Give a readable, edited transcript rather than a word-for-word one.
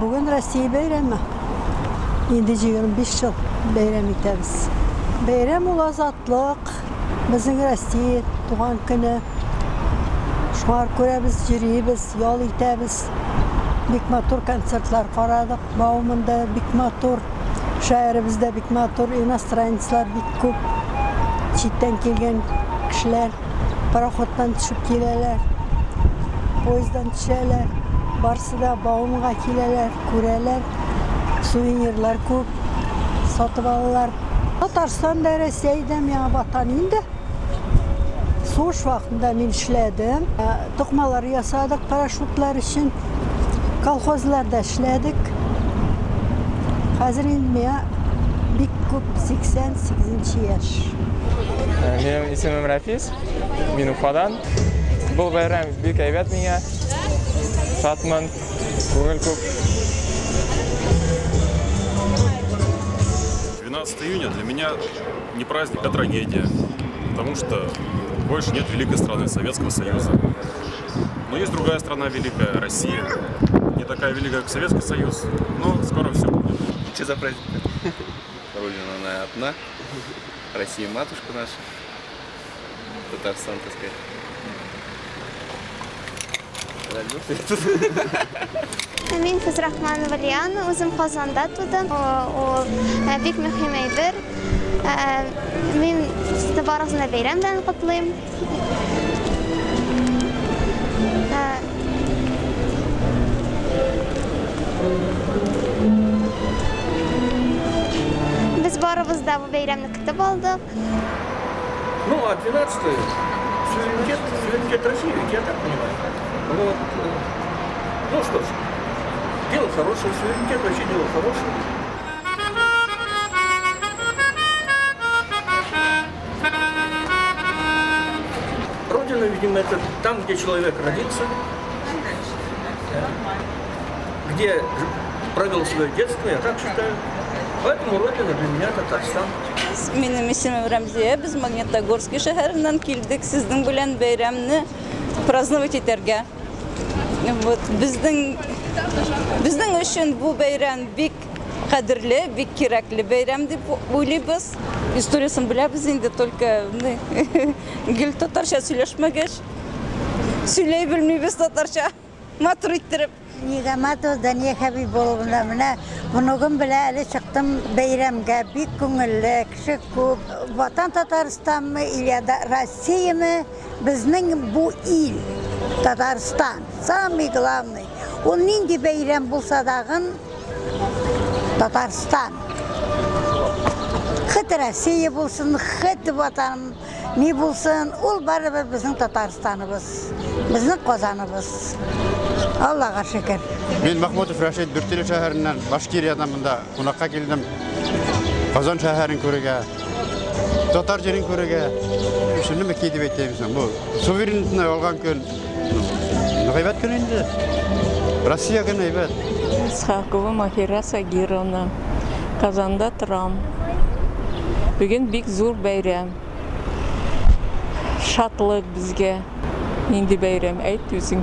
Бүген Россия бәйрәме. Инде 25 ел бәйрәм итәбез. Бәйрәм ул азатлык, безнең Россия туган көне. Шуңа күрә без йөрибез, ял итәбез. Бик матур концертлар карадык. Бауманда бик матур, шәһәребездә бик матур, иностранецлар бик күп. Читтән килгән кешеләр пароходтан төшеп киләләр, поезддан төшәләр. Барсы да Бауманга киләләр, күрәләр. Сувенирлар күп, сатып алалар. Татарстан да, Рәсәй дә миңа ватан инде. Сугыш вакытында мин эшләдем. Токмалар ясадык парашютлар өчен. Колхозларда эшләдек. Хәзер инде миңа бик күп 88 яшь. Минем исемем Рафис, мин Уфадан. Бу бәйрәм бик әйбәт миңа. Шатмын, күңел күп. 12 июня для меня не праздник, а трагедия, потому что больше нет великой страны Советского Союза. Но есть другая страна великая, Россия. Не такая великая, как Советский Союз, но скоро все будет. Что за праздник? Родина она одна, Россия матушка наша, Татарстан, так сказать. Мин Фәзрахманова Лиана, үзем Казанда тудым. Ул бик мөһим әйбер. Мин сезне барыгызны да бәйрәм белән котлыйм. Без барыбыз да бу бәйрәмне көтеп алдык. Ну, а 12 суверенитет, суверенитет России, ведь я так понимаю. Вот. Ну что ж, дело хорошее, суверенитет вообще дело хорошее. Родина, видимо, это там, где человек родился, где провел свое детство, я так считаю. Поэтому Родина для меня Татарстан. Минем исемем Рәмзия, без Магнитогорский шәһәреннән килдек сезнең белән бәйрәмне праздновать итәргә. Вот, безнең өчен бу бәйрәм бик кадерле, бик кирәкле бәйрәм дип уйлыйбыз. Историясын беләбез инде, только гел татарча сөйләшмәгәч, сөйләй белмибез татарча, матур иттереп. Нигаматова Дания Хәбибулловна, менә внугым белән әле чыктым бәйрәмгә, бик күңелле, кеше күп. Ватан Татарстанмы или Россиямы, безнең бу ил, Татарстан, самый главный. Ул нинди бәйрәм булса дагын, Татарстан. Хет Россия булсын, хет Ватан ни булсын, ул барыбер безнең Татарстаныбыз, безнең Казаныбыз. Аллаһка шөкер. Мин Махмутов Рәшит, Дүртөйле шәһәреннән, Башкириядан монда кунакка килдем. Казан шәһәрен күрергә, татар җирен күрергә. Шуны ки дип әйтәм соң, бу суверенитетны алган көн, әйбәт көн инде. Россия көне әйбәт. Исхакова Махира Сагировна. Казанда торам. Бүген бик зур бәйрәм. Шатлык безгә. Нинди бәйрәм, әйт үзең.